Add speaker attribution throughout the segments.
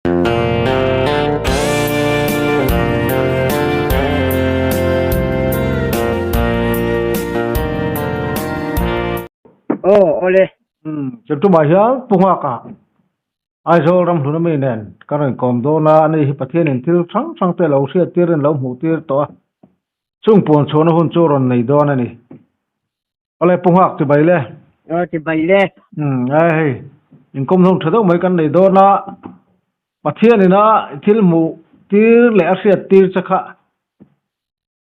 Speaker 1: Aw awle.
Speaker 2: Umm chemtumah hian Pu Nghaka Aizawl ramhlun ami nen ka rawn kawm dawn a, ani hi Pathianin thil hrang hrang te lo hriat tirin lo hmuh tir tawh a, chung puan chhuahna hun chu rawn nei dawn a ni. Awle Pu Nghak ti bai le.
Speaker 1: Aw ti bai le.
Speaker 2: Umm e hei inkawm hlawm tha deuh mai kan nei dawn a, Pathianin a thil hmuh tir leh a hriat tir che kha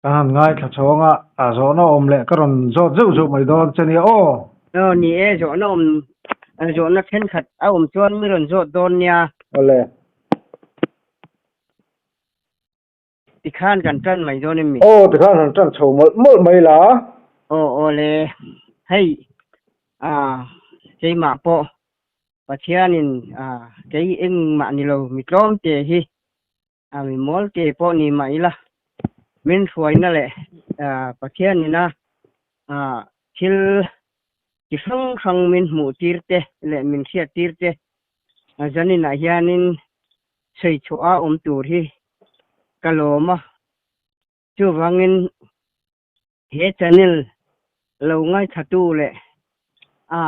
Speaker 2: Ka han ngaithla chho anga a zawhna awm leh ka rawn zawt zeuh zeuh mai dawn che nia aw.
Speaker 1: Aw ni e, zawhna awm, zawhna thenkhat a awm chuan mi rawn zawt dawn nia.
Speaker 2: Awle.
Speaker 1: Tikhan kan tan mai dawn em mi?
Speaker 2: Aw tikhan han tan chho mawlh mawlh mai la.
Speaker 1: Aw awle, hei ah keimah pawh Pathianin ah kei engmah ni lo mi tlawm te hi A mi mawl te pawh ni mah ila, min hruaina leh Pathianina thil chi hrang hrang min hmuh tir te leh min hriat tir te zaninah hianin sawi chhuah a awm tur hi ka lawm a. Chuvangin He channel lo ngaithatu leh a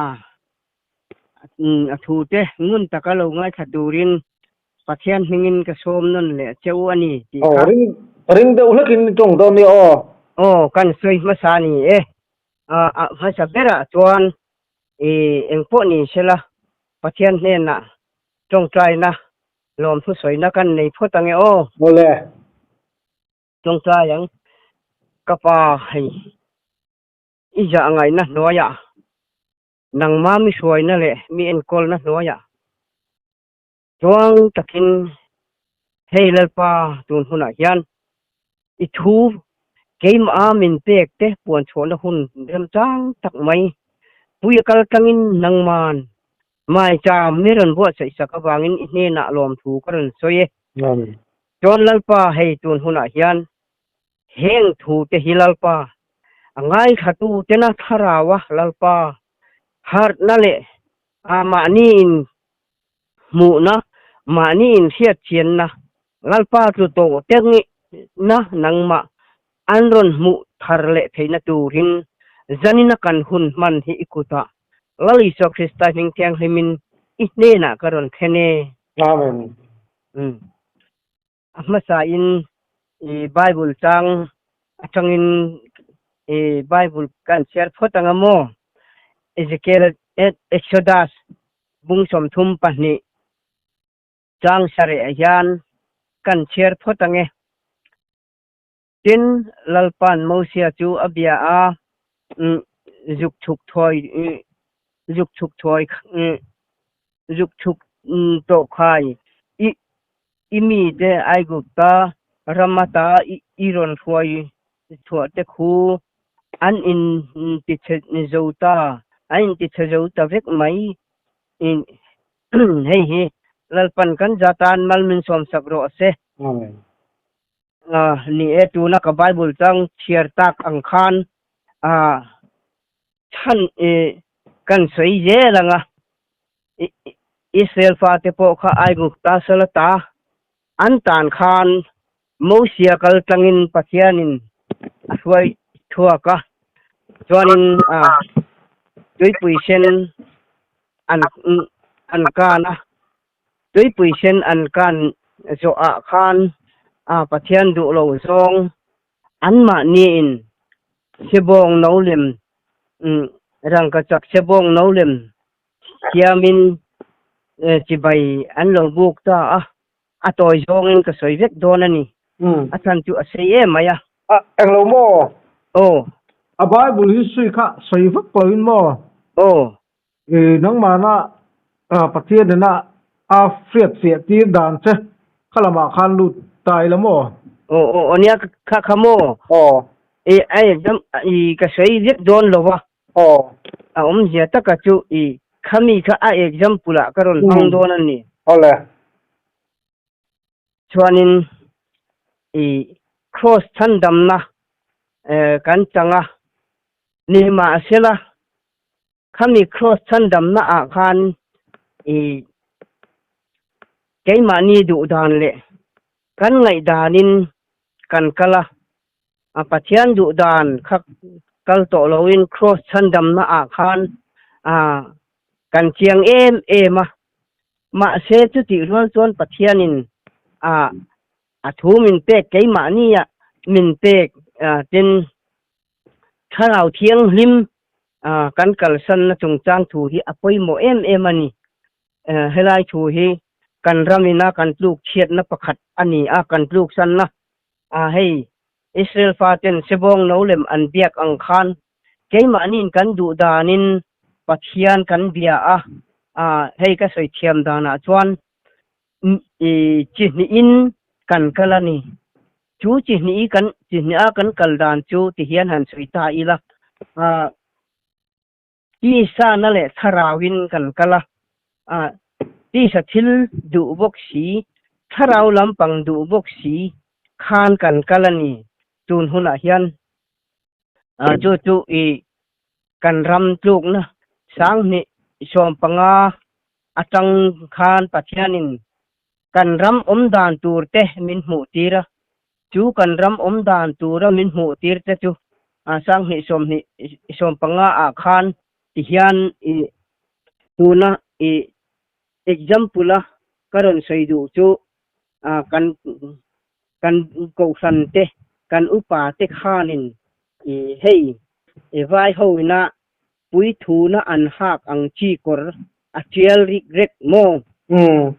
Speaker 1: a thute ngun taka lo ngaithla turin Pathian hmingin ka sawm nawn leh che u a ni tih kha.
Speaker 2: Aw ring ring deuh hlekin i tawng dawn nia aw.
Speaker 1: Aw kan sawi hmasa a ni e. A hmasa berah chuan i engpawh ni sela Pathian hnenah tawngtaina lawmthu sawina kan nei phawt ange aw.
Speaker 2: Awle.
Speaker 1: Tawngtai ang ka pa hei i zah ngaihna hnuaiah nangma mi hruaina leh mi enkawlna hnuaiah chuang takin hei Lalpa tun hunah hian i thu keimah min pek te puan chhuahna hun remchang tak mai pui a kal tlangin nangman maicham mi rawn buatsaih sak avangin i hnenah lawmthu ka rawn sawi e. Chuan Lalpa hei tun hunah hian heng thu te hi Lalpa a ngaithlatu tena thlarau a Lalpa harhna leh a mahni in hmuhna mahni in hriatchianna Lalpa tlu tawh te na nangmah an rawn hmuh thar leh theihna turin zanina kan hun hman hi i kutah Lal Isua Krista hming thianghlimin i hnenah ka rawn thlen e.
Speaker 2: Amen.
Speaker 1: Umm. A hmasa in i Bible chang atangin i Bible kan chhiar phawt anga maw? Ezekiel Exodus bung 32 chang sareh hian kan chhiar phawt ange. Tin, Lalpa'n Mosia chu a bia a, Zuk chhuk thuai, zuk chhuk thuai, zuk chhuk tawh khai, i i mite Aigupta ram ata i rawn hruai chhuah te khu an intichhe zo ta, an intichhe zo ta vek mai. Hei hi Lalpa'n kan zatan mal min sawmsak rawh se.
Speaker 2: Amen.
Speaker 1: Ni e, tuna ka Bible chang chhiar tak ang khan chhan kan sawi zel ang a, Israel fate pawh kha Aigupta sala ta an tan khan Mosia kal tlangin Pathianin a hruai chhuak a, chuanin tuipui sen an an kan a. Tuipui sen an kan zawh ah khan a Pathian duh lo zawng anmahni in sebawng no lem rangkachak sebawng no lem siam in chibai an lo buk ta a, a tawi zawng in ka sawi vek dawn a ni. A chhan chu a sei em mai a.
Speaker 2: A englo maw?
Speaker 1: Aw.
Speaker 2: A Bible hi sawi kha sawi vak lo in maw?
Speaker 1: Aw.
Speaker 2: I nangmahna Pathian ina a hriat fiah tir dan che kha lamah khan lut ta ila maw?
Speaker 1: Aw aw aw nia kha kha maw?
Speaker 2: Aw.
Speaker 1: I ai dam i ka sawi vek dawn lo va.
Speaker 2: Aw.
Speaker 1: A awmzia taka chu i khami kha a example ah ka rawn hmang dawn a ni.
Speaker 2: Awle.
Speaker 1: Chuanin i cross chhandamna kan chang a ni mahsela Khami Kraws chhandamna ah khan i Keimahni duh dan leh kan ngaihdanin kan kal a, a Pathian duh dan kha kal tawh loin Kraws chhandamna ah khan kan chiang em em a, mahse chutih rual chuan Pathianin a thu min pek keimahnia min pek tin Thlarau Thianghlim kan kalsanna chungchang thu hi a pawimawh em em a ni. Helai thu hi kan ramina kan tluk chhiatna pakhat a ni a, kan tluksanna hei Israel faten sebawng no lem an biak ang khan keimahniin kan duh danin Pathian kan bia a, hei ka sawi thiam danah chuan chi hnihin kan kal a ni. Chu chi hnih kan chi hniha kan kal dan chu tihian han sawi ta ila, Tisana leh thlarauin kan kal a, tisa thil duh bawk si, thlarau lampang duh bawk si khan kan kal a ni. Tun hunah hian chu chu i kan ram tlukna sanghnih 15 atang khan Pathianin kan ram awm dan tur te min hmuh tir a, chu kan ram awm dan tura min hmuh tir te chu sanghnih 20 15 ah khan ti hian i tuna i example a ka rawn sawi duh chu kan kan kohhran te kan upa te khanin i hei i vai ho ina puithuna an hak ang chi kawr a tial rik rek maw?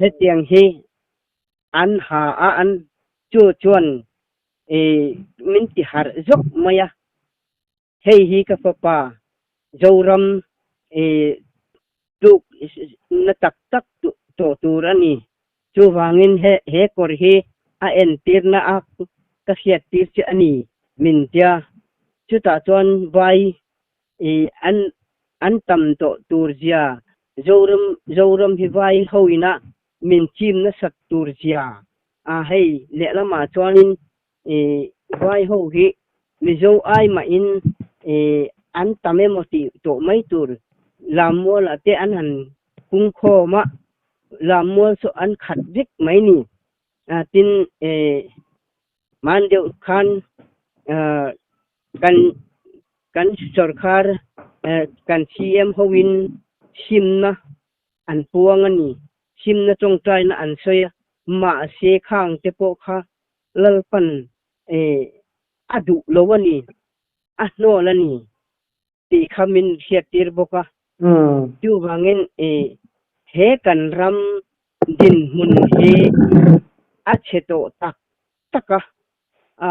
Speaker 1: Hetiang hi an ha a, an chu chuan min ti harh zawk mai a. Hei hi ka fapa Zoram tluk na tak tak tawh tur a ni. Chuvangin he kawr hi a entirna a ka hriattir che a ni min tia. Chutah chuan vai an an tam tawh tur zia Zoram Zoram hi vai ho ina min chim nasat tur zia a hei lehlamah chuanin vai ho hi Mizo ai mahin an tam emaw tih tawh mai tur Lammualah te an han pungkhawm a, Lammual chu an khat vek mai ni. Tin hman deuh khan kan kan sorkar kan CM hoin simna an puang a ni. Simna tawngtaina an sawi a, mahse khang te pawh kha Lalpan a duh lo a ni, a hnawl a ni tih kha min hriattir bawk a. Chuvangin he kan ram dinhmun hi a chhe tawh tak tak a,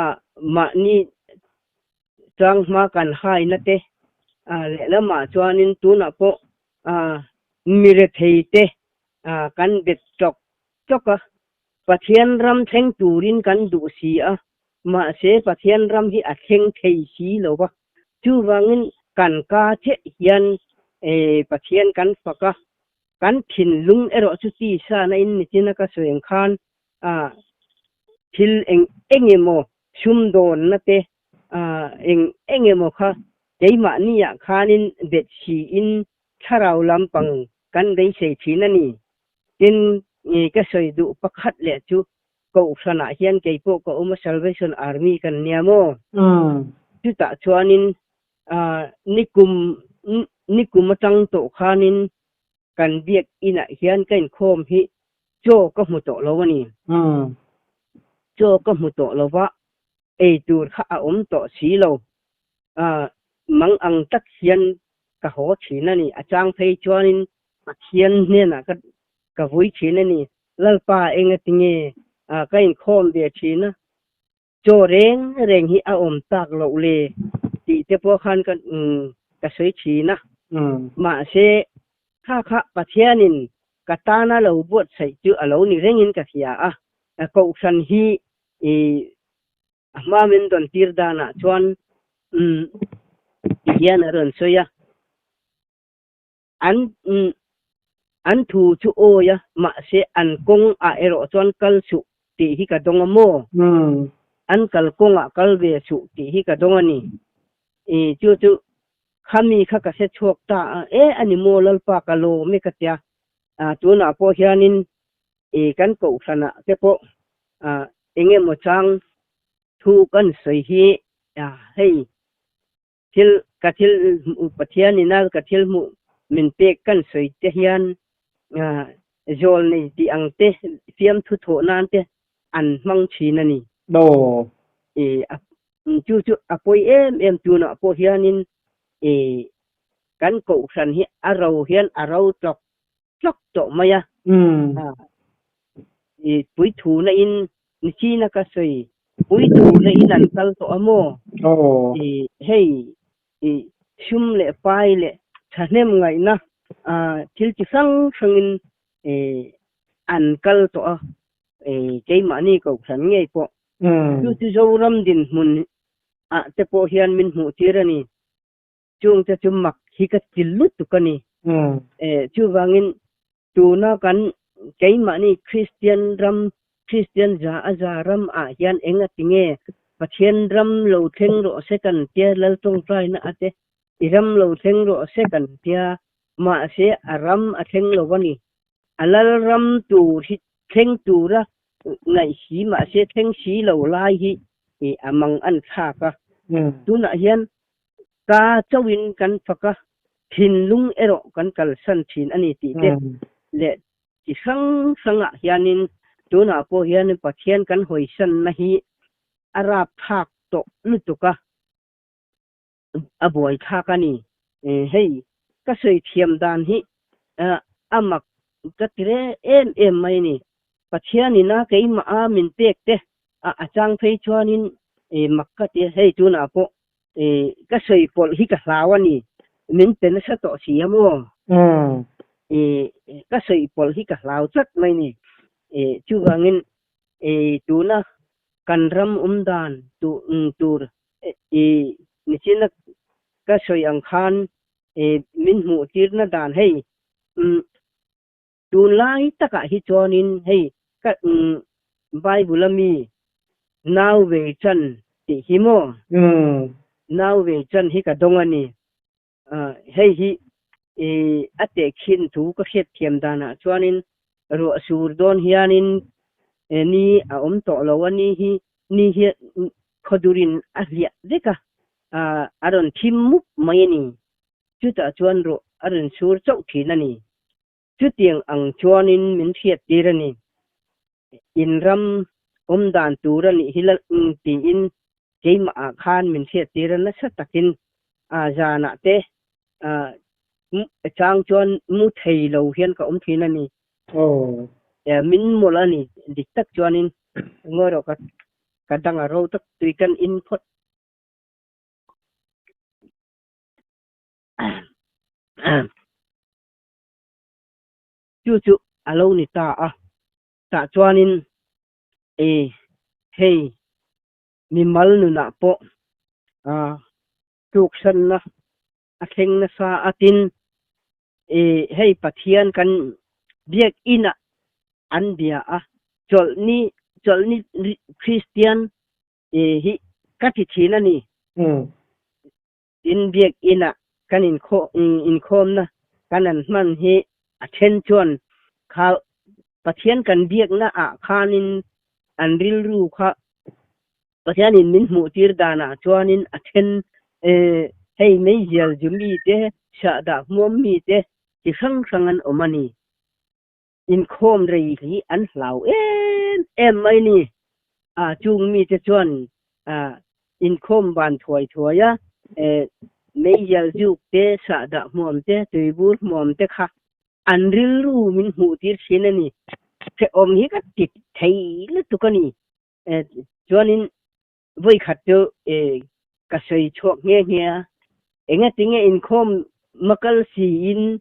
Speaker 1: mahni changhma kan haina te lehlamah chuanin tunah pawh mi rethei te kan bet chawk chawk a, Pathian ram thleng turin kan duh si a, mahse Pathian ram hi a thleng thei si lo va, chuvangin kan ka chiah hian Pathian kan fak a, kan thinlung erawh chu tisa na in nichina ka sawi ang khan thil eng eng emaw sumdawnna te eng eng emaw kha keimahniah khanin bet siin thlarau lampang kan beisei thin a ni. Tin, ka sawi duh pakhat leh chu Kohhranah hian kei pawh ka awm a, Salvation Army kan nia maw? Chutah chuanin nikum nikum atang tawh khanin kan biak inah hian ka inkhawm hi chaw ka hmu tawh lo a ni. Chaw ka hmu tawh lo va, ei tur kha a awm tawh si lo. Mang ang tak hian ka haw thin a ni. A chang phei chuanin Pathian hnenah ka ka vui thin a ni. Lalpa enga tinge ka inkhawm ve thin a, chaw reng reng hi a awm tak loh le tih te pawh khan ka ka sawi thin a. Mahse kha kha Pathianin ka tana lo buatsaih chu a lo ni rengin ka hria a, Kohhran hi i A hma min rawn tir danah chuan umm ti hian a rawn sawi a, an umm an thu chu awi a, mahse an kawng ah erawh chuan kal suh tih hi ka dawng a maw? An kal kawng ah kal ve suh tih hi ka dawng a ni. I chu chu khami kha ka hre chhuak ta a, e a ni maw Lalpa ka lawm e ka tia, tunah pawh hianin. I kan kohhranah te pawh eng emaw chang thu kan sawi hi hei thil ka thil hmuh Pathianin a ka thil hmuh min pek kan sawi te hian zawl nei tih ang te fiamthu thawh nan te an hmang thin a ni. I chu chu a pawi em em tunah pawh hianin i kan kohhran hi a ro hian a ro tlawk tlawk tawh mai a. I puithuna in nichina ka sawi puithuna in an kal tawh a maw? I hei i sum leh pai leh thahnem ngaihna thil chi hrang hrangin i an kal tawh a, i keimahni kohhran ngei pawh. Chu chu Zoram dinhmun ah te pawh hian min hmuh tir a ni. Chungte chu mak hi ka ti lutuk a ni. Chuvangin tuna kan keimahni Kristian ram, Kristian za a za ram ah hian eng a ti nge Pathian ram lo thleng rawh se kan tia Lal tawngtaina a te, i ram lo thleng rawh se kan tia, mahse a ram a thleng lo a ni. A lal ram tur hi thleng tura ngaih si mahse thleng si lo lai hi a mang an thlak a. Tunah hian Ka chauhin kan fak a, thinlung erawh kan kalsan thin a ni tih te leh chi hrang hrangah hianin tunah pawh hian Pathian kan hawisanna hi a rapthlak tawh lutuk a, a buaithlak a ni. Hei ka sawi thiam dan hi a mak ka ti reng em em mai a ni. Pathianin a keimah a min pek te a chang phei chuanin mak ka ti a, hei tunah pawh ka sawi pawlh hi ka hlau a ni, min pe nasa tawh si a maw? Ka sawi pawlh hi ka hlau tlat mai ni. Chuvangin tuna kan ram awm dan tur nichina ka sawi ang khan min hmuh tirna dan hei Tunlai takah hi chuanin hei ka Bible a mi nau vei chan tih hi maw? Nau vei chan hi ka dawng a ni. Hei hi a tehkhin thu ka hriatthiam danah chuanin ruah sur dawn hianin ni a awm tawh lo a, ni hi ni hi khawdurin a hliah vek a, a rawn thim mup mai a ni. Chutah chuan ruah a rawn sur chauh thin a ni. Chutiang ang chuanin min hriattir a ni. In ram awm dan tur a nih hi la tiin keimahah khan min hriattir a nasa takin zanah te chang chuan mu thei lo hian ka awm thin a ni. Min mawlh a ni dik tak chuanin ngawi rawh ka dang a ro tak tui kan in phawt. Chu chu a lo ni ta a, tah chuanin e hei mimal nunah pawh tluksanna a thleng nasa a tin e hei Pathian kan biakinah an bia a, chawlhni chawlhni Kristian e hi ka ti thin a ni. Tin, biakinah kan inkhawmna kan an hman hi a then chuan kha Pathian kan biakna ah khanin an rilru kha Pathianin min hmuhtir danah chuanin a then hei meizial zu mite, sahdah hmuam mite chi hrang hrang an awm a ni. Inkhawm rei hi an hlau em em mai ni. A chung mite chuan inkhawm ban thuai thuai a, meizial zuk te, sahdah hmuam te, tuibur hmuam te kha an rilru min hmuh tir thin a ni. Hrehawm hi ka ti thei lutuk a ni. Chuanin vawikhat chu ka sawi chhuak nghe nghe a, engatinge inkhawm makal siin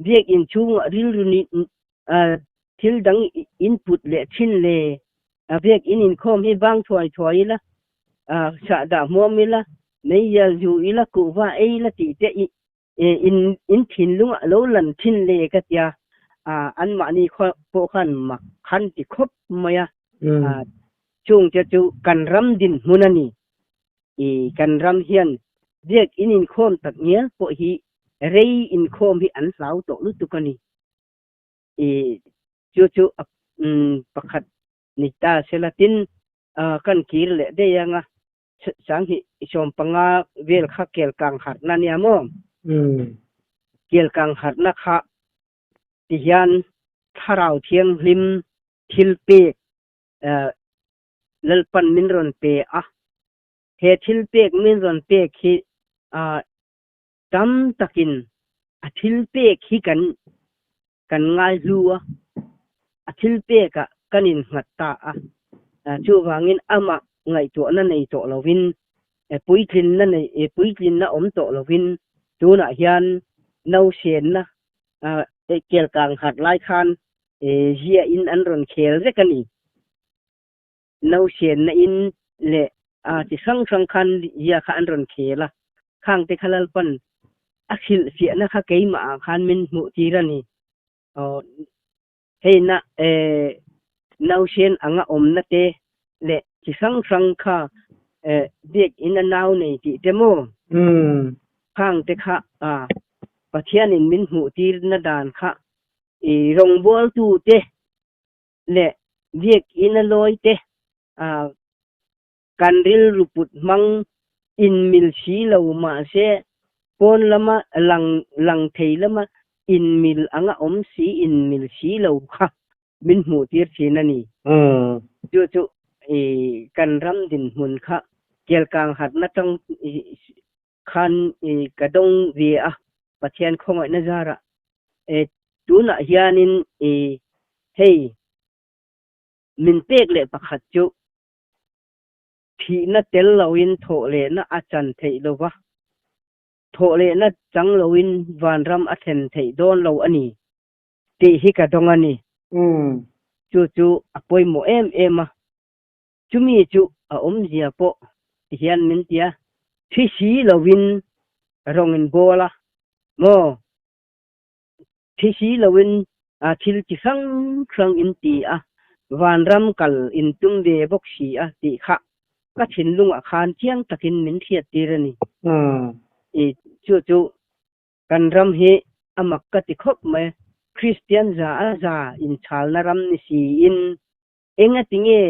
Speaker 1: biakinn chhungah rilru ni thil dang in put leh thin le, biakinn inkhawm hi vang thuai thuai ila, sahdah hmuam ila, meizial zu ila, kuhva ei ila tih te in in thinlungah lo lan thin le ka tia, anmahni pawh khan mak khan ti khawp mai a, chungte chu kan ram dinhmun a ni. I kan ram hian biak in inkhawm tak ngial pawh hi rei inkhawm hi an hlau tawh lutuk a ni. I Chu chu pakhat ni ta sela tin kan kir leh daih anga sanghnih 15 vel kha kel kang harhna nia maw? Kel kang harhna kha tihian Thlarau Thianghlim thil pek Lalpan min rawn pe a, he thil pek min rawn pek hi tam takin a thil pek hi kan kan ngaihlu a, a thil pekah kan innghat ta a. Chuvangin amah ngaihtuahna nei tawh lovin, puitlinna nei puitlinna awm tawh lovin tunah hian nausenna kelkang harh lai khan ziahin an rawn khel vek a ni. Nausenna in leh chi hrang hrang khan zia kha an rawn khel a, khang te kha Lalpan a hrilhfiahna kha keimah ah khan min hmuh tir a ni. Aw hei na nausen anga awmna te leh chi hrang hrang kha biakinn a nau nei tih te maw? Khang te kha Pathianin min hmuh tirna dan kha i rawngbawltu te leh biakinn a lawi te kan rilru put hmang inmil si lo mahse pawn lama lang lang thei lama inmil anga awm si inmil si lo kha min hmuh tir thin a ni. Chu chu i kan ram dinhmun kha kelkang harhna tang khan i ka dawng ve a, Pathian khawngaihna zarah e tunah hianin i hei min pek leh pakhat chu thihna tel loin thawhlehna a chan theih lo va, thawhlehna chang loin vanram a thlen theih dawn lo a ni tih hi ka dawng a ni. Chu chu a pawimawh em em a, chumi chu a awmzia pawh ti hian min ti a, thi si loin rawng in bawl a maw? Thi si loin thil chi hrang hrang in ti a, vanram kal in tum ve bawk si a tih kha ka thinlungah khan chiang takin min hriat tir a ni. I chu chu kan ram hi a mak ka ti khawp mai, Kristian za a za inchhalna ram ni siin engati nge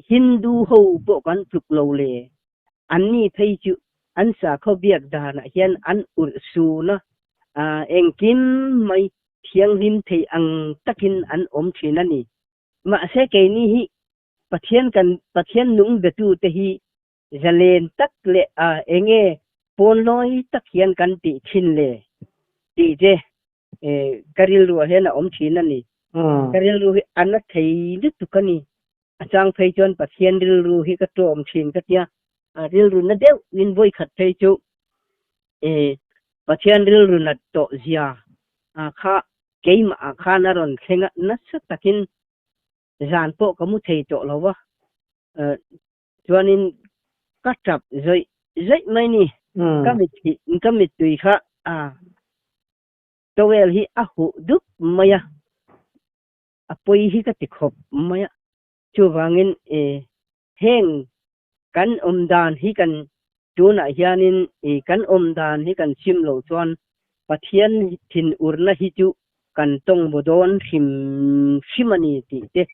Speaker 1: Hindu ho pawh kan tluk lo le, anni phei chu an sakhaw biak danah hian an urh sun a, engkim mai thianghlim thei ang takin an awm thin a ni. Mahse keini hi Pathian kan Pathian nung betute hi zalen tak leh enge pawnlawi tak hian kan tih thin le tih te ka rilruah hian a awm thin a ni. Ka rilru hi a na thei lutuk a ni. A chang phei chuan Pathian rilru hi ka tlawm thin ka tia. A rilru na deuh in vawi khat phei chu Pathian rilru nat tawh zia kha keimah ah khan a rawn thleng a, nasa takin zan pawh ka mu thei tawh lo va. Chuanin ka tap zawih zawih mai ni. Ka mit hi ka mittui kha a towel hi a huh dup mai a, a pawi hi ka ti khawp mai a. Chuvangin e heng kan awm dan hi kan tunah hianin e kan awm dan hi kan sim loh chuan Pathian thinurna hi chu kan tawng maw dawn hrim hrim a ni tih te.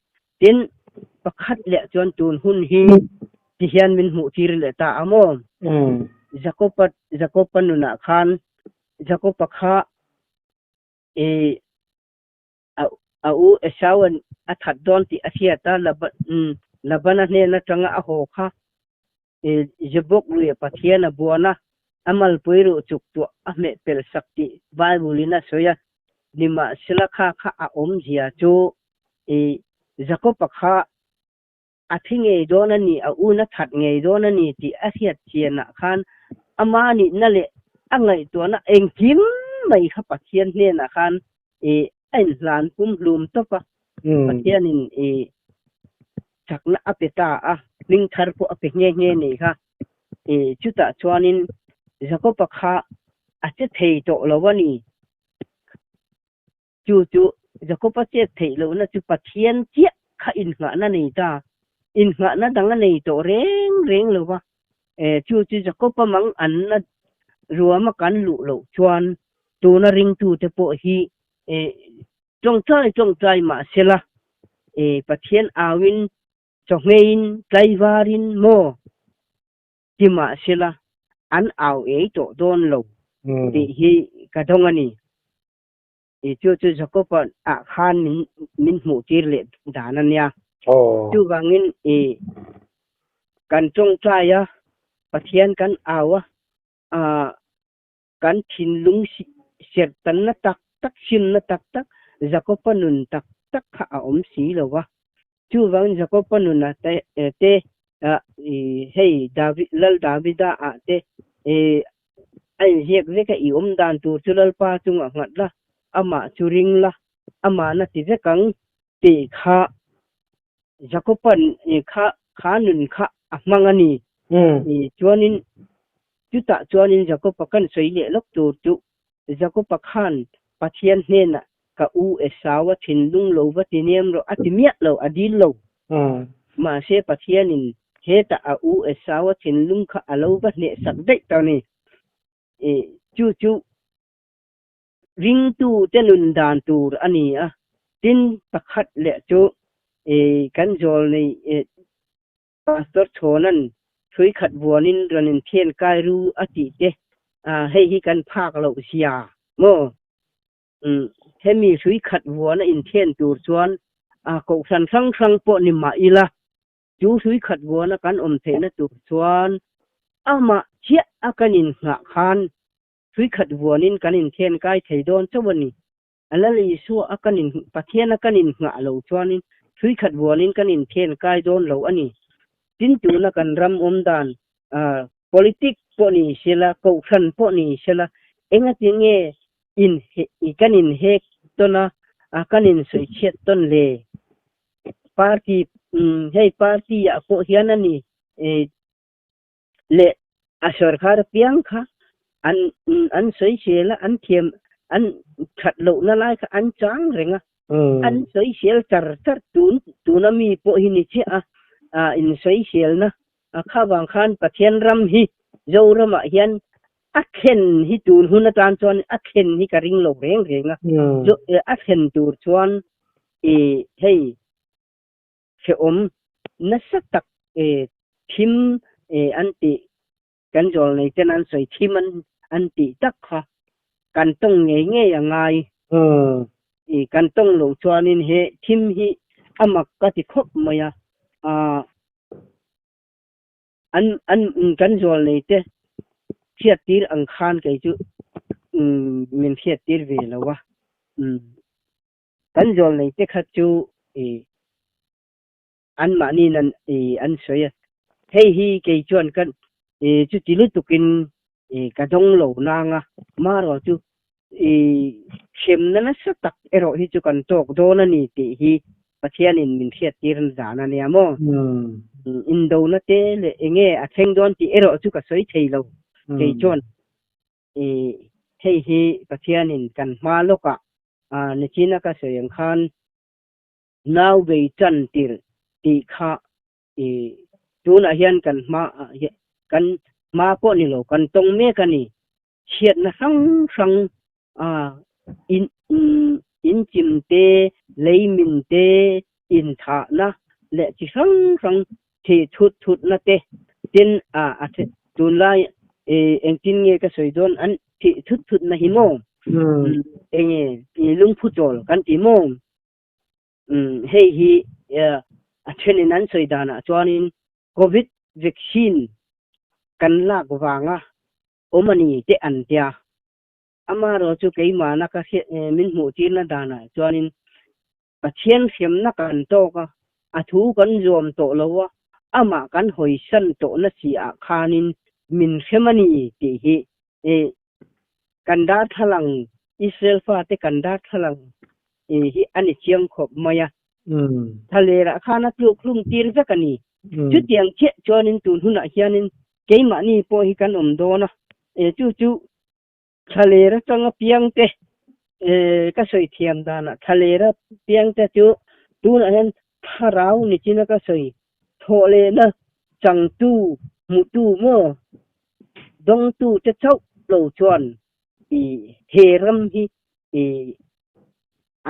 Speaker 1: Tin, pakhat leh chuan tun hun hi ti hian min hmuh tir leh ta a maw? Jakopa Jakopa nunah khan Jakopa kha i a a u Esauan a that dawn tih a hriat a, Laban Labana hnen atanga a haw kha Jabok lui Pathian a buan a, a malpui ruh chuk tuah a hmeh pel sak tih Bible in a sawi a. Nimahsela kha kha a awmzia chu Jakob-a kha a thi ngei dawn a ni, a un a that ngei dawn a ni tih a hriat chianah khan ama nihna leh a ngaihtuahna engkim mai kha Pathian hnenah khan a inhlan pumhlum tawp a. Pathianin chakna a pe ta a, hming thar pawh a pe nghe nghe nei kha. Chutah chuanin Jakob-a kha a che thei tawh lo a ni. Chu chu Jakob-a chet theih lohna chu Pathian chiah kha innghahna nei ta, innghahna dang a nei tawh reng reng lo va. Chu chu Jakob-a mang anna ruama kan luh loh chuan tuna ringtute pawh hi. Tawngtai tawngtai mah sela e Pathian auin chawhngeiin tlaivarin maw ti mah sela an au ei tawh dawn lo tih hi ka dawng a ni. E chu chu Jakob-a ah khan min min hmuh tir leh dan a nia. Chuvangin e kan tawngtai a, Pathian kan au a, ah kan thinlung serhtanna tak tak, simna tak tak, Jakob-a nun tak tak kha a awm si lo va. Chuvangin Jakob-a nunah te, te hei David, Lal Davida ah te a inziak vek a, i awm dan tur chu Lalpa chungah nghat la, amah chu ring la, amahna ti vek ang tih kha Jakob-a'n kha kha nun kha a hmang a ni. Chuanin chutah chuanin Jakob-a kan sawi leh lawk tur chu Jakob-a khan Pathian hnenah ka u Esau-a thinlung lo va ti nem rawh a ti miah lo, a dil lo. Mahse Pathianin hetah a u Esau-a thinlung kha a lo va hnehsak daih ta a ni. Chu chu Ringtute nun dan tur a ni a, tin pakhat leh chu kan zawl nei Pastor Chhawna'n hrui khat vuanin rawn inthian kai ru a tih te, hei hi kan phak loh zia maw? Hemi hrui khat vuana inthian tur chuan kohhran hrang hrang pawh ni mah ila, Chu hrui khat vuana kan awm theihna tur chuan amah chiah a kan innghah khan Hrui khat vuanin kan inthen kai thei dawn chauh a ni. A Lal Isua a kan in, Pathian a kan innghah lo chuanin hrui khat vuanin kan inthen kai dawn lo a ni. Tin tuna kan ram awm dan, politic pawh ni sela, kohhran pawh ni sela, engati nge in kan inhek tawn a, kan insawichhiat tawn le? Party, hei party ah pawh hian a ni. leh a sawrkar piang kha an an sawisel a, an thiam an that lohna lai kha an chang reng a, an sawisel char char tun tuna mi pawh hi ni chiah a, ah in sawiselna a kha vang khan Pathian ram hi Zoramah hian a thlen hi tun hun atan chuan a thlen hi ka ring lo reng reng a, a thlen tur chuan ih hei hrehawm nasa tak thim an tih kan zawl nei ten an sawi thim an an tih tak kha kan tawng ngei ngei a ngai. I kan tawng loh chuanin he thim hi a mak ka ti khawp mai a, an an kan zawl nei te hriattir ang khan kei chu min hriattir ve lo a. Kan zawl nei te kha chu i anmahni nan i an sawi a, hei hi kei chuan ka i chuti lutukin i ka dawng lo nang a, marawh chu i hremna nasa tak erawh hi chu kan tawk dawn a ni tih hi Pathianin min hriattir zan a nia maw? Indona te leh enge a thleng dawn tih erawh chu ka sawi thei lo kei chuan. I hei hi Pathianin kan hma lawkah nichina ka sawi ang khan nau bei tan tirh tih kha i tunah hian kan hma ah hian kan hma pawh ni lo kan tawng mek a ni. Chhiatna hrang hrang in inchim te, leimin te, inthahna leh chi hrang hrang thih thut thutna te tin a tunlai engtin nge ka sawi dawn an thih thut thutna hi maw enge lungphu chawl kan ti maw hei hi a thenin an sawi danah chuanin covid vaccine kan lak vanga awm a ni te an tia amaherawhchu chu keimahna ka hriat min hmuh tirna danah chuanin Pathian hriamna kan tawk a, a thu kan zuam tawh lo a, amah kan hawisan tawhna si ah khanin min hrem a ni tih hi kan darthlalang, Israel fate kan darthlalang hi a ni chiang khawp mai a. Thalerah khan a tluk hlum tir vek a ni. Chutiang chiah chuanin tun hunah hianin keimahni pawh hi kan awm dawn a, chu chu Thlaler atanga piangte ka sawi thiam danah thlaler a piangte chu tunah hian thlarau ni chin a ka sawi thawh lehna changtu hmutu maw dawngtu te chauh lo chuan i he ram hi i.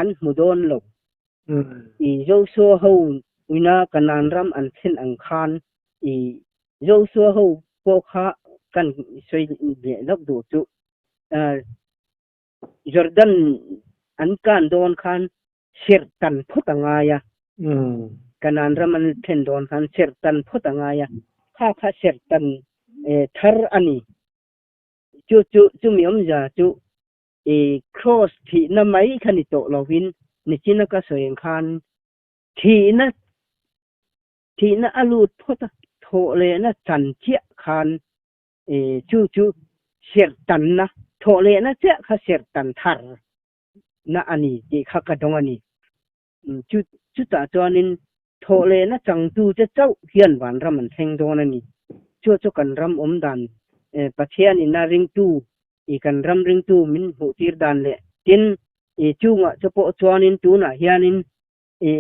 Speaker 1: an hmu dawn lo. I Joshua ho ina Kanaan ram an thlen ang khan i Joshua ho pawh kha kan sawi leh lawk duh chu Jordan an kan dawn khan serh tan phawt a ngai a. Kanaan ram an thlen dawn khan serh tan phawt a ngai a. Kha kha serh tan thar a ni. Chu chu chumi awmzia chu i cross thihna mai kha ni tawh lovin nichina ka sawi ang khan thihna thihna a lut phawt a, thawh lehna chan chiah khan i chu chu serh tanna thawh lehna chiah kha serh tan thar na a ni tih kha ka dawng a ni. Chu chutah chuanin thawh lehna changtute chauh hian vanram an thleng dawn a ni. Chu chu kan ram awm dan Pathianin a ringtu i kan ram ringtu min hmuh tir dan leh tin i chungah chu pawh chuanin tunah hianin i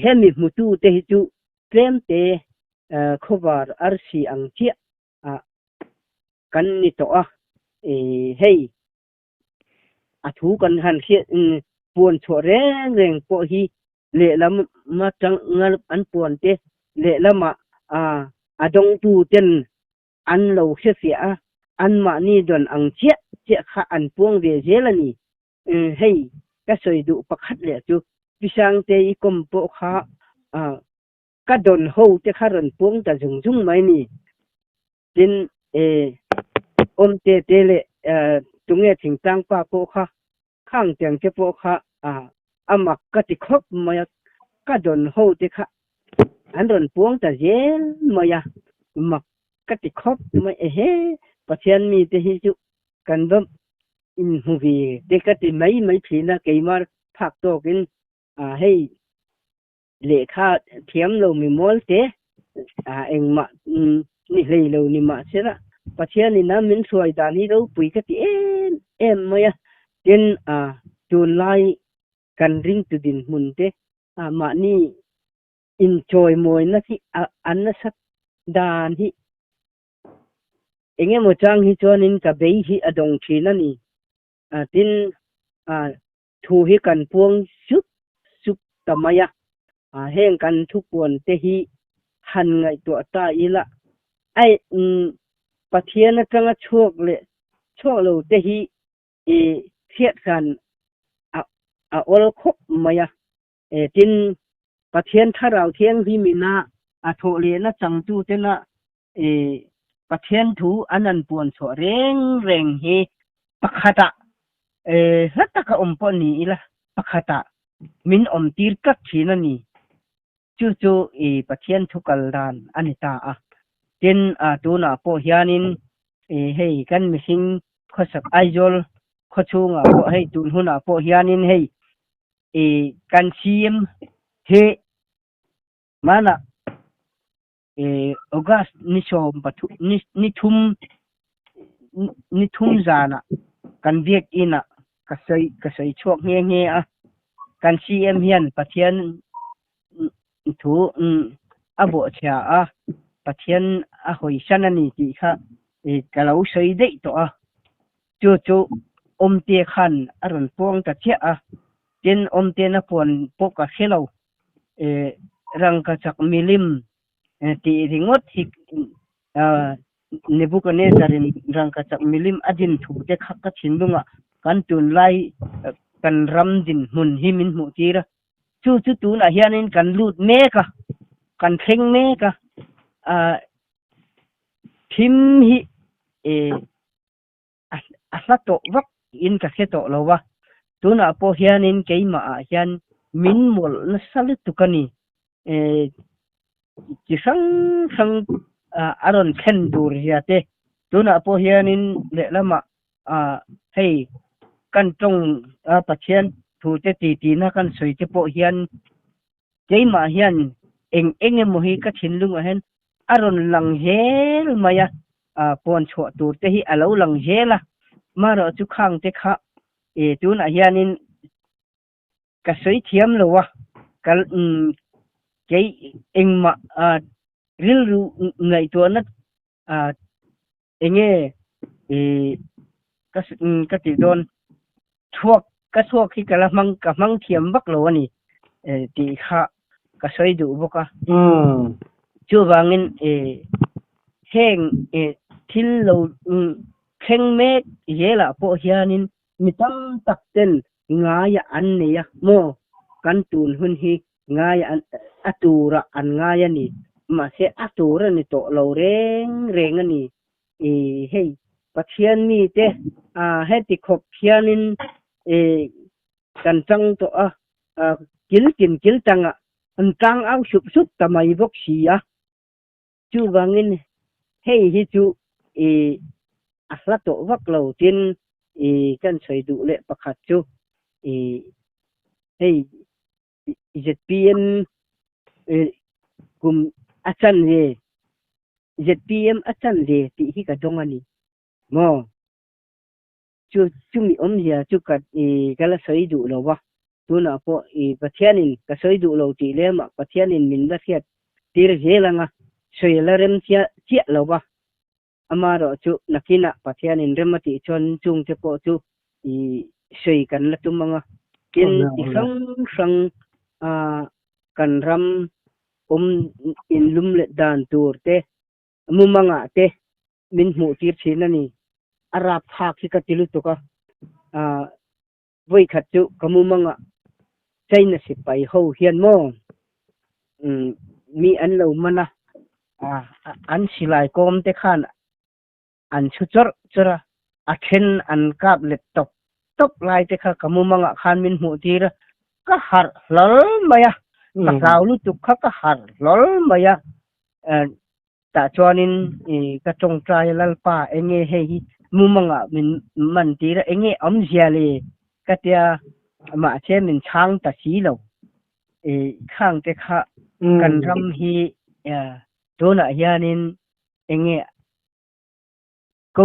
Speaker 1: hemi hmutute hi chu tlemte khawvar arsi ang chiah ah kan ni tawh a i hei A thu kan han hriat puan chhuah reng reng pawh hi lehlam atanga an puan te lehlamah a dawngtu ten an lo hrefiah a, anmahni dawn ang chiah chiah kha an puang ve zel a ni. Hei ka sawi duh pakhat leh chu Pisangtei kawm pawh kha ka dawn ho te kha rawn puang ta zung zung mai ni. Tin, e, awmte te leh tunge thingtlang pa pawh kha khang tiang te pawh kha a mak ka ti khawp mai a, ka dawn ho te kha an rawn puang ta zel mai a, mak ka ti khawp mai ehe, Pathian mi te hi chu kan va inhmu ve te ka ti mai mai thin a, keimah phak tawkin hei Lehkha thiam lo mi mual te engmah ni hlei lo ni mahsela Pathianin a min hruai dan hi ropui ka ti em em mai a. Tin, tunlai kan ringtu dinhmun te mahni inchawimawina hi a nasat dan hi engemaw chang hi chuanin ka bei hi a dawng thin a ni. Tin, Thu hi kan puang sup sup ta mai a, heng kan thupuan te hi han ngaihtuah ta ila, ai Pathian atanga chhuak leh chhuak lo te hi i hriat hran a awl khawp mai a, tin Pathian Thlarau Thianghlim ina a thawh lehna changtu tena Pathian thu an an puan chhuah reng reng hi pakhatah hla taka awm pawh ni ila pakhatah min awm tir tlat thin a ni. Chu chu i Pathian thu kal dan a ni ta a. Tin, tunah pawh hianin hei kan mihring khawsak Aizawl khawchhungah pawh hei tun hunah pawh hianin hei i kan CM hi hmanah August ni sawm pathum ni ni thum ni thum zanah kan biakinn ah ka sawi ka sawi chhuak nghe nghe a, kan CM hian Pathian thu a bawhchhia a, Pathian a hawisan a ni tih kha ka lo sawi daih tawh a, chu chu Awmte khan a rawn puang ta chiah a, tin Awmte'n a puan pawh ka hre lo. Rangkachak milim tih ringawt hi Nebuchadnezzar-in rangkachak milim a din thu te kha ka thinlungah kan tunlai kan ram dinhmun hi min hmuh tir a. Chu chu tunah hianin kan lut mek a, kan thleng mek a, thim hi a hla tawh vak in ka hre tawh lo a, tunah pawh hianin keimah ah hian min mawlh nasa lutuk a ni, chi hrang hrang a rawn thlen tur zia te, tunah pawh hianin lehlamah hei kan tawng Pathian thu te ti tina kan sawi te pawh hian Keimah hian eng eng emaw hi ka thinlungah hian a rawn lang zel mai a, puan chhuah tur te hi a lo lang zel a, marawh chu khang te kha tunah hianin ka sawi thiam lo a, ka kei engmah rilru ngaihtuahna eng nge ka tih dawn chhuak. Ka thluak hi ka la hmang ka hmang thiam vak lo a ni tih kha ka sawi duh bawk a. Chuvangin heng thil lo thleng mek zelah pawh hianin mi tam tak ten ngaia an nei a maw? Kan tun hun hi ngai a turah an ngai a ni. Mahse a tur a ni tawh lo reng reng a ni. I hei Pathian mite heti khawp hianin i kan tang tawh a, kil tin kil tangah an tang au sup sup ta mai bawk si a. Chuvangin hei hi chu i a hla tawh vak lo tin i kan sawi duh leh pakhat chu i hei ZPM kum a chan ve ZPM a chan ve tih hi ka dawng a ni maw? Chu chumi awmzia chu ka ka la sawi duh lo va, tunah pawh i Pathianin ka sawi duh lo tih lemah Pathianin min la hriat tir zel anga sawi la rem chiah chiah lo va, Amaherawh chu nakinah Pathianin rem a tih chuan chungte pawh chu i sawi kan la tum ang a, tin ti hrang hrang a kan ram awm inlum let dan tur te, mumangah te min hmuh tir thin a ni. A rapthlak hi ka ti lutuk a, Vawikhat chu ka mumangah China sipai ho hian maw mi an lo man a, an silai kawm te khan an chhu chawrh chawrh a, a then an kap let tawp tawp lai te kha ka mumangah khan min hmuh tir a, ka harh hlawl mai a, ka hlau lutuk kha ka harh hlawl mai a. Tah chuanin ka tawngtai a, Lalpa, enge hei hi mumangah min man tir a, enge awmzia le? ka tia, mahse min chhang ta si lo. Khangte kha kan ram hi tunah hianin enge ko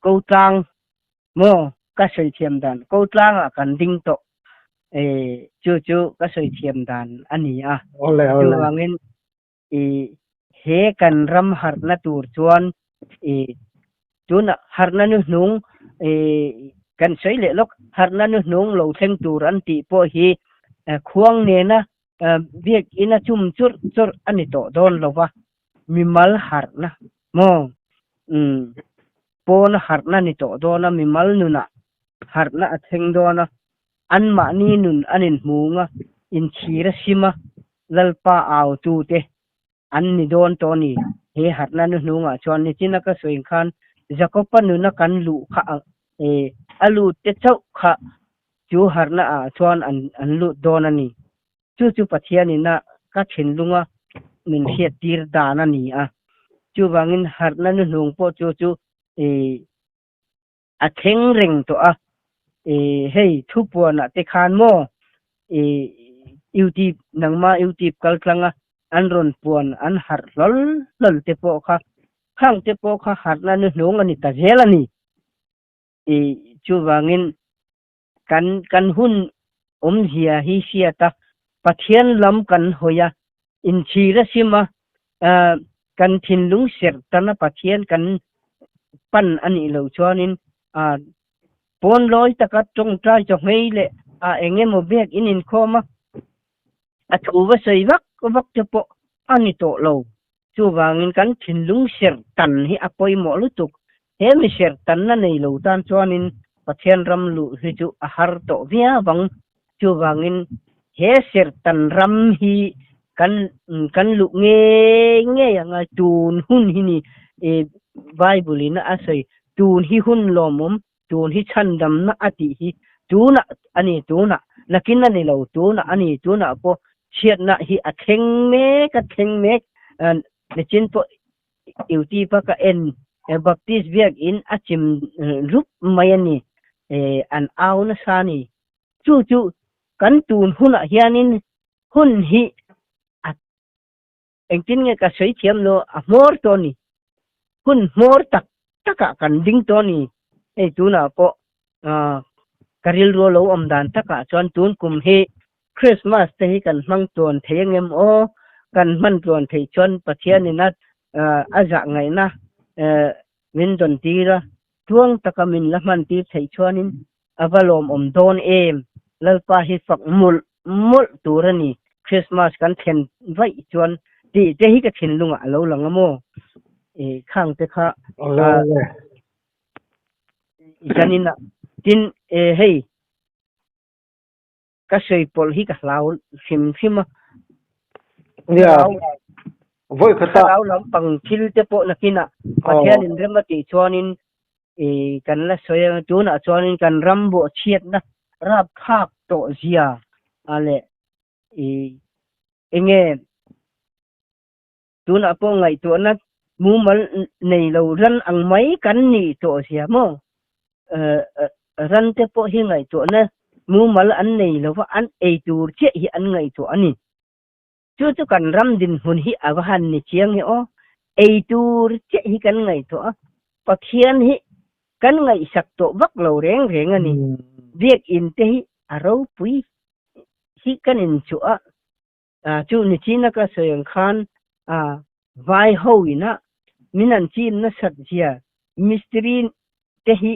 Speaker 1: ko tlang maw ka sawi thiam dan ko tlangah kan ding tawh chu chu ka sawi thiam dan a ni a. Chuvangin i he kan ram harhna tur chuan i tuna harhna nu hnung i kan sawi leh lawk harhna nu hnung lo thleng tur an tih pawh hi khuang nena biakina chum churh churh a ni tawh dawn lo va, mimal harhna maw umm pawna harhna ni tawh dawn a, mimal nunah harhna a thleng dawn a, anmahni nun an inhmung a, inchhir a sim a, Lalpa au tute an ni dawn tawh a ni. He harhna nu hnungah chuan nichina ka sawi khan Jakoba nuna kan luh kha a lut te chauh kha chu harhna ah chuan an lut dawn a ni. Chu chu Pathianin a ka thinlunga min hriattir dan a ni a. Chuvangin harhna nu hnung pawh chu chu a thleng reng tawh a, hei thupuanah te khan maw YouTube nangma YouTube kal tlang a an rawn puan an harh hlawl hlawl te pawh kha khang te pawh kha harhna nu hnung a ni ta zel a ni. Chuvangin kan kan hun awmzia hi hriat a, Pathian lam kan hawi a, inchhir a sim a, kan thinlung serh tana Pathian kan pan a nih loh chuanin pawn lawi taka tawngtai chawhmei leh eng emaw biak in inkhawm a, a thu va sawi vak vak te pawh a ni tawh lo. Chuvangin kan thinlung serh tan hi a pawimawh lutuk. He mi serh tanna nei lo tan chuanin Pathian ram luh hi chu a har tawh viau ang. Chuvangin he serh tan ram hi kan kan luh ngei ngei ang a, tun hun hi ni Bible in a sawi tun hi hun lawmawm, tun hi chhandamna a tih hi tunah a ni tunah, nakin a ni lo tunah a ni tunah pawh chhiatna hi a thleng mek a thleng mek nichin pawh YouTube a ka en Baptist biakin a chim rup mai a ni an au nasa a ni chu chu kan tun hunah hianin hun hi a Engtin nge ka sawi thiam lo, a hmawr tawh a ni. Hun hmawr tak takah kan ding tawh a ni. Hei tunah pawh ka rilru a lo awm dan takah chuan tun kum hi Christmas te hi kan hmang tluan thei angem aw? Kan hman tluan theih chuan Pathianin a a zah ngaihna min dawn tir a, tluang taka min la hman tir theih chuanin A va lawmawm dawn em? Lalpa hi fak mawlh mawlh tur a ni. Christmas kan thlen vaih chuan tih te hi ka thinlungah a lo lang a maw? E khang te kha zaninah tin e hei ka sawi pawlh hi ka hlau hrim hrim a.
Speaker 2: Nia, vawi khata.
Speaker 1: Thlarau lampang thil te pawh nakinah Pathian in rem a tih chuanin i kan la sawi ang tunah chuanin kan ram bawh chhiatna rapthlak tawh zia a leh i enge Tunah pawh ngaihtuahna mumal nei lo ran ang mai kan nih tawh zia maw? Ran te pawh hi ngaihtuahna mumal an nei lo va, an ei tur chiah hi an ngaihtuah a ni. Chu chu kan ram dinhmun hi a va han ni chiang e aw. Ei tur chiah hi kan ngaihtuah a, Pathian hi kan ngaihsak tawh vak lo reng reng a ni. Biakinn te hi a ropui hi kan inchuah a. Chu nichina ka sawi ang khan vai ho ina min an chin nasat zia mistiri te hi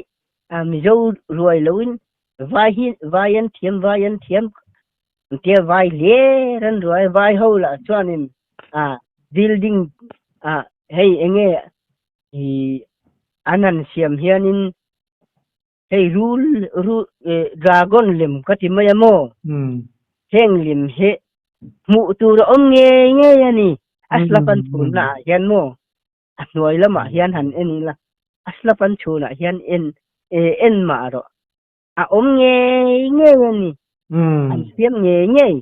Speaker 1: Mizo ruai loin vai hi vai an thiam vai an thiam tia vai hler an ruai vai ho lah chuanin building hei enge an han siam hianin Hei rul rul dragon lem ka ti mai a maw? Heng lem hi hmuh tur a awm ngei ngei a ni. A slap an chhunna ah hian maw? A hnuai lamah hian han en ila, a slap an chhunah hian en en mah rawh. A awm ngei ngei a ni. An siam ngei ngei.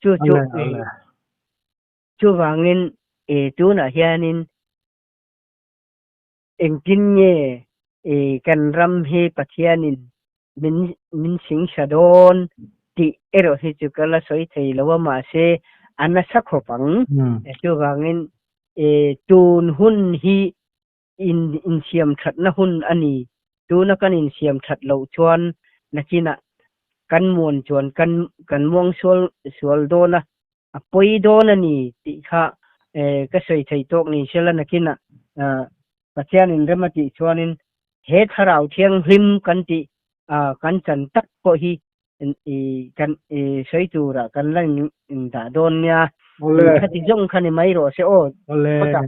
Speaker 1: Chu chu chuvangin tunah hianin Engtin nge kan ram hi Pathianin min min singsa dawn tih erawh hi chu ka la sawi thei lo a, mahse a nasa khawp ang. Chuvangin tun hun hi in insiam thatna hun a ni. Tuna kan insiam that loh chuan nakinah kan muan chuan kan kan muang sual sual dawn a, a pawi dawn a ni tih kha ka sawi thei tawk ni sela nakinah Pathianin rem a tih chuanin he thlarau thianghlim kan tih kan chan tak pawh hi kan sawi turah kan la indah dawn nia. Khati zawng kha ni mai rawh se aw.
Speaker 2: Awle.